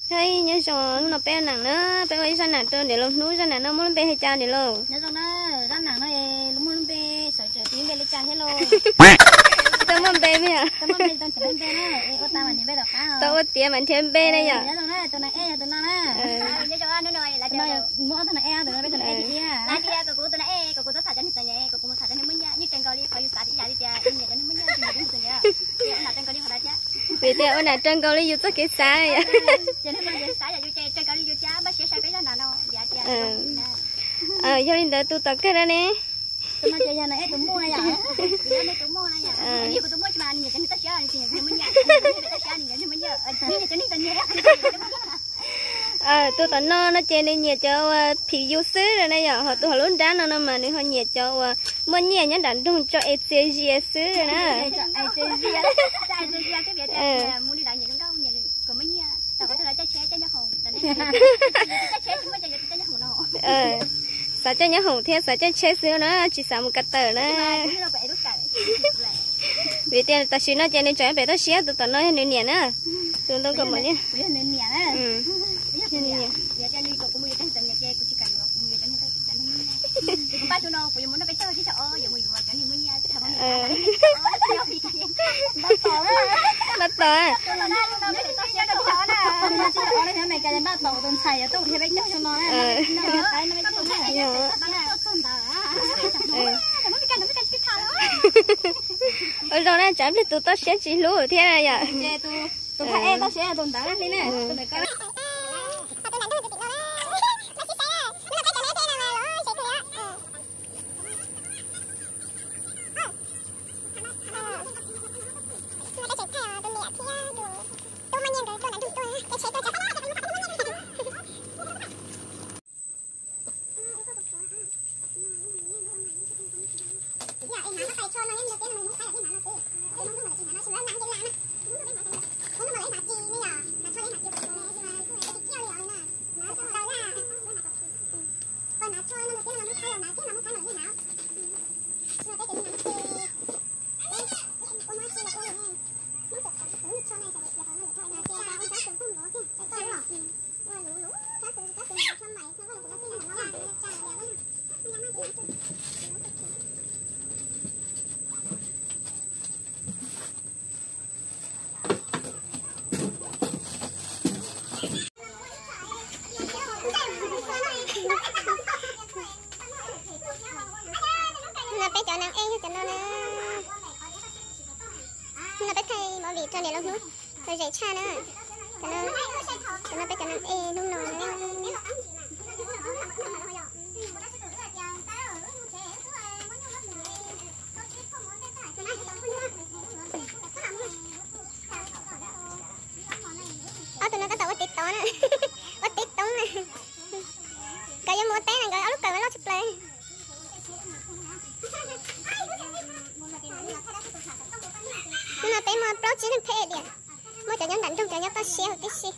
Hej, nyob zoo, hnub no peb ua nam na, peb ua ib zaj nam rau niam laus hnub. Zaj nam no muaj lub npe hais cas niam laus? Nyob zoo na, zaj nam no muaj lub npe sawv tsees, tsis muaj npe li cas thiab lauj. Tsis tau muaj npe, tsis tau muaj npe, tsis tau nrhiav npe na, ua tas mas nrhiav npe tom qab, tau ua tiav mas nrhiav npe na yom. Nyob zoo na, tus nas ej yog tus no na. Nyob zoo, tus no ej, tus no peb tus nas ej tiag tiag. Lawv tias kom kuv tus nas ej, kom kuv txhob tham cov neeg txom nyem, kom kuv mus tham cov neeg muaj nyiaj, yeej raws nkaus li qhov yus xav ib yam li tias yus nyiam cov neeg muaj nyiaj, yus mus tus nas ej. Ua nas raws nkaus li yus txoj kev xav yom. Ces nej xav yam yus ces raws nkaus li yus thiab, npaj siab saib peb zaj nam no. Yog li ntawd tus tom kawg no ne? Tus no ces yog nas ej tus muaj na yom. Yog tus muaj na yom. Yog kuv tus muaj tsis mas nws nyiam cov neeg toj siab, nws tsis nyiam cov neeg muaj nyiaj. Nws nyiam cov neeg txom nyem. Tus tom no no ces nws nyiam cov uas phim yus xwb na yom, ho tus hauv lub nrab no no mas nws ho nyiam cov uas muaj nyiaj nyob nram nroog tso es txias zias xwb na. Xav caij nyob hoom thiab xav caij tsheb xwb na, tsis xav mus ko taw na. Vim tias tam sim no ces nws tseem pem toj siab, tus tom no yog nws niam na. Tus ntoo kaus mom, npaj tos. Npaj tos. Ua zoo na, tsam pliag tus toj siab tsis hlub thiab yom. Tus thaj ej toj siab tus ntawd li na. No peb cov nam ej yog cov no na. No peb thaij movie rau niam laus hnub, tau zem tshaj na. Cov no peb cov nam ej hnub no na. Ob tug no tab tom ua tiv tov na, ua tiv toob na. Nkawd yuav mus ua teb na, nkawd ob lub kawm loj tshaj plaws. Hnub no peb muaj plaub tsib leeg phem diam, muaj cov nyob nram nroog, cov nyob toj siab huv tib si.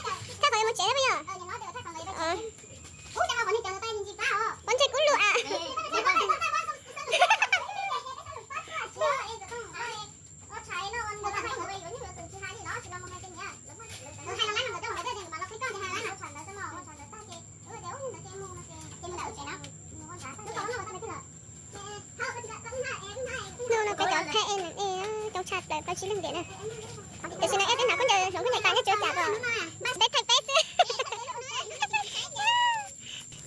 Thaij qhov yuav mus tsev na puas yog? Pov ntsej kub lug a. Hnub no peb cov phem ej nam ej coob tshaj plaws, plaub tsib leeg diam na. Tam sim no ej peb hnav khaub ncaws hloov khaub ncaws tas nyob tsuas cas ko, peb thaij peb xwb.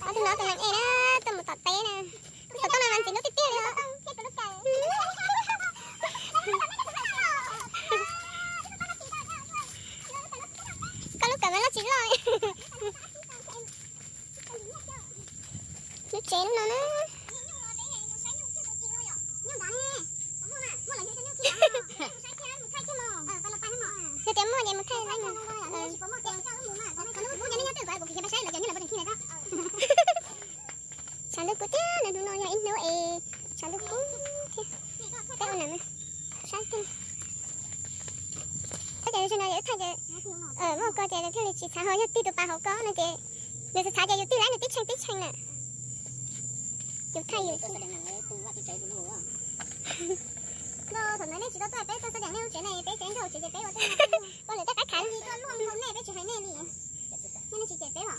Ob tug no tus nam ej na, tuaj mus tom teb na. Xov tooj no mas ntxim hlub tiag tiag li os. Koj lub kawm mas loj tsis loj. Tsev lub no na. Yog tias muaj ces mus thaij na. Tshav ntuj kub thiab na, hnub no yog ib hnub es tshav ntuj kub thiab. Peb ua nam sab tiag. Tab ces zaum no yus thaij ces muaj ko ces thiaj li tsis txhav ho, yog tig tus pas hauv ko no ces nws txhav txhav ces yus tig lawm nws tib tsheej tib tsheej na. Yus thaij yus. Thaum nej tsis tau tuaj peb tuaj xab dees nej lub tsev ne, peb tsev nkaus tsev ces peb ua tej, peb lwm tej qab khav li tuaj luaj nkaus nej peb tsis hais nej li. Nej tsis cem peb los.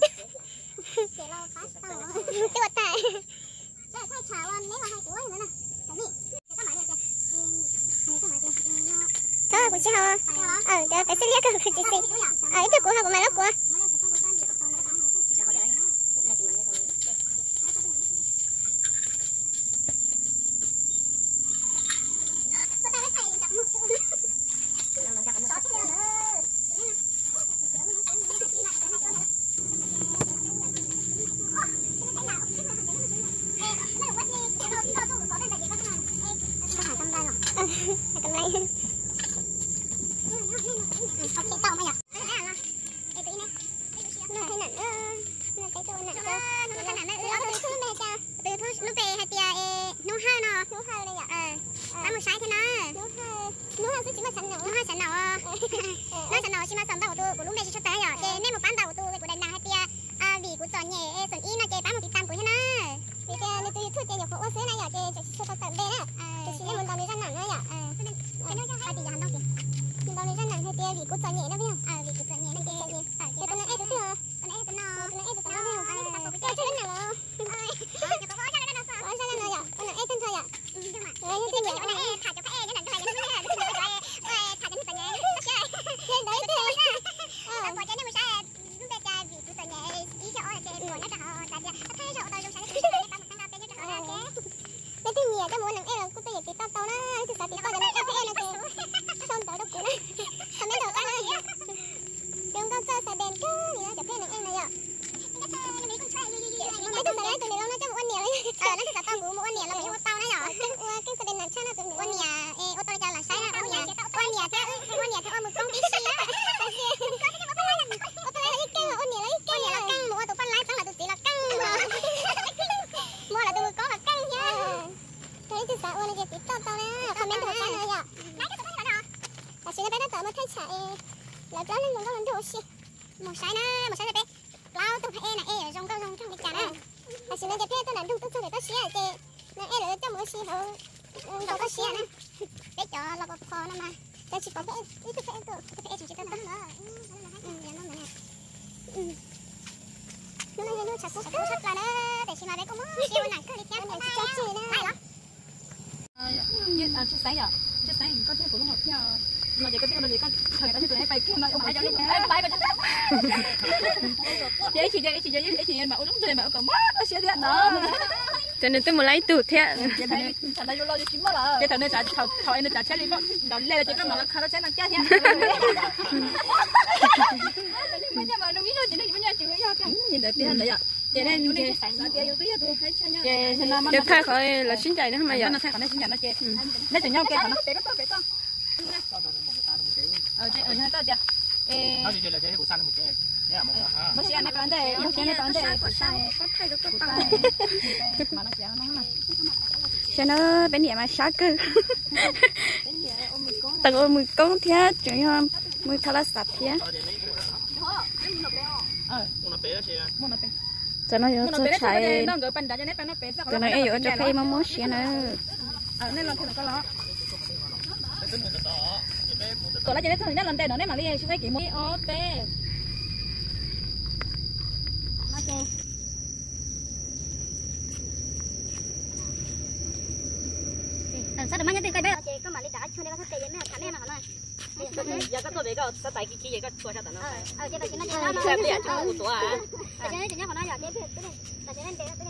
Cem los qab tsis tau. Twb ua tag. Thaij tshav ua neb los hais kuv ua li ntawd na. Thaum kuv tsis haus, cov peb xib liab kawg kuv tsis xis. Ib tug kuv haus kuv mam lub kuv. Lub npe hais tias Hnub Hawj no. Pab mus saib thiab na. Hnub Hawj xwb tsis muaj Xav Naum. Hnub Hawj Xav Naum, Xav Naum tsis mas txog ntau kuv tus, kuv lub npe tsis tshua tawm yom, ces nej mus pab ntaus kuv tus, kuv daim nab hais tias Vim Kuv Txom Nyem Xeem Ib no ces pab mus tiv tam kuv thiab na. Vim tias nws tus YouTube ces nyuam qhuav ua xwb na yom, ces tsis tshua tau tawm npe na. Tiam sis nej mus ntaus nws zaj nam no yom. Mus ntaus nws zaj nam hais tias Vim Kuv Txom Nyem no puas yog? Vim Kuv Txom Nyem no ces tus neeg ej tus twg? Tus neeg ej tus twg? Tus neeg ej tus twg? Tus neeg ej tus twg? Tus neeg ej twg yom? Leej twg nyiam coj mus ua neeg ej los kuj tuaj yeem tiv toj tau na, leej twg xav tiv toj cov neeg ej no ces sau ntawv rau kuv na, comment rau qab na. Zoo nkauj txawj xav dees kawg li cov peb neeg ej no yom. Leej twg xav tus niam laus no coj mus ua niam los, leej twg xav tau kuv mus ua niam los kuv yeej ua tau na yom. Ua keej xav dees nam tshaj no tus niam ua niam, ua niam thiab ua niam thiab ua mus koob tib si. Ua tau los yeej keej, ua niam los yeej keej, ua niam los keej, mus ua tus poj laib txeeb los tus txiv los keej, mus ua los tus mus koob los keej thiab. Yog leej twg xav ua no ces tiv toj tau na, comment rau qab no yom. Tam sim no peb tab tom mus thaij tshav es lawv plaub leeg zoo nkauj los nrog ua si. Mus saib na, mus saib peb plaub tug phab ej na ej zoo nkauj zoo nraug li cas na. Tam sim no ces peb tuaj nram nroog tuaj txog pem toj siab ces neeg ej lawv coj mus ua si hauv nroog toj siab na. Peb cov los pos pho no mas cov tsis pom phab ej, ib tug phab ej tuaj, ib tug phab ej tseem tsis tau tag. Hnub no yog hnub tshav kub tshaj plaws na, tiam sis mas peb kuj muab siab ua nam kawg li thiab. Ces nws twb mus laib ib tug thiab. Ces thaj qhov lawv sib ncaim no mas yom. Xyov no peb niam mas sab kawg. Teem ua mus koob thiab tseem yog mus tha la xav thiab. Tam no yuav txog tshav, tam no ej yuav ua rau peb muaj mob siab na. Sab tom maj nyob twg koj peb ces koj mam li rov qab chua nej koj thaj tes ces nej tham nej mas qhov no. Yog koj tuaj pem koj xab tais kiv kiv ces koj tshua sab tom no. Tam sim no ces tam sim no ces tam sim no ces peb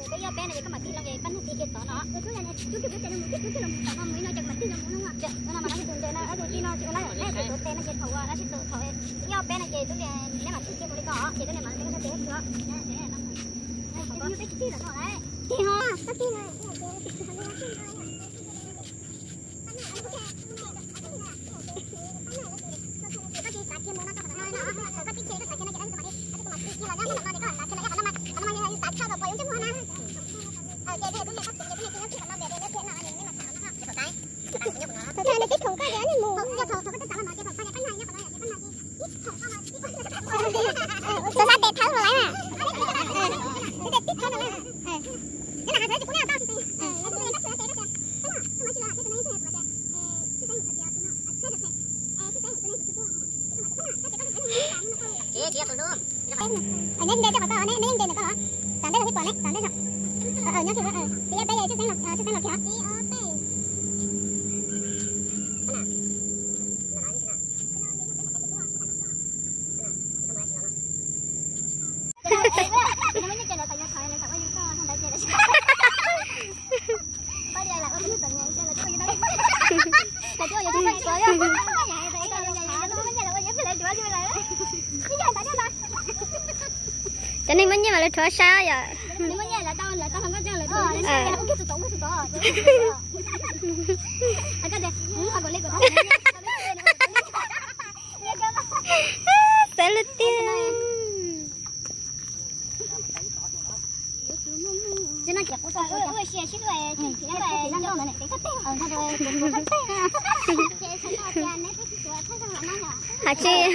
ib ob peb no ces koj mam tig loo ces koj nug tig kiag tod no. Tus no mas no tus ntawd no tus tij no tus ua lawm ne tus tuav tes no ces thaum ua lab sib tus thaum ib ob peb no ces tub lias neb mam tig kiag mus li ko ces tub lias mam li koj sab tes Tib khoom koj tias nej mus. Xav xav tes thawb los lawm na. Tib thawb los lawm. Neb nce tej qhov ko, neb nce ntawm ko los? Txav nteb los thiab pom ne, txav nteb los. Nyob twj xeeb los, txhua xeeb los kiag. Cov neeg muaj nyiaj mas lawv rhuav sab yom. Xav lwm tiag. Hais tsis,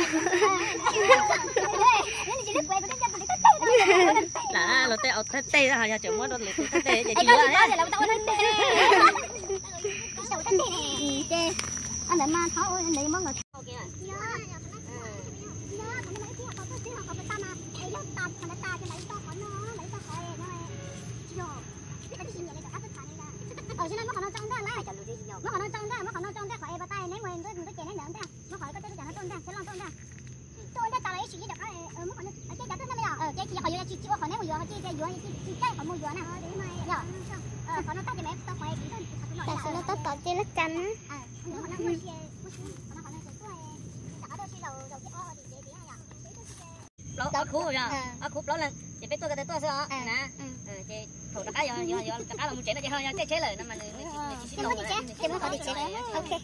lam los tej au thawj teg yog tseem muab rau lwm tus thawj teg ces tsis yuav. Muab qhov no tso ntag, muab qhov no tso ntag, qhov es pas tas neb mus ntuj ces neb ntawd ntag, muab qhov koj tej tuaj cas no tuaj ntag, thiab loj tuaj ntag. Tuaj ua ntej tas los ib sim ib rov qab, muab qhov no ces cov tuaj ntag yom, ces tsis qhov yuav tsis tsis ua qhov neb mus yuav, tsis yuav tsis caij qhov mus yuav na. Yog qhov no tag ces mam tau qhov es. Tam sim no tab tom ces laj kas na. Plaub, ob khub, ob khub plaub leeg ces peb tuaj ko taw tuaj xwb os na. Ces thaum rov qab yog yog rov qab los mus tsev no ces ho yog caij tsheb lawm no mas nws tsis sib tau.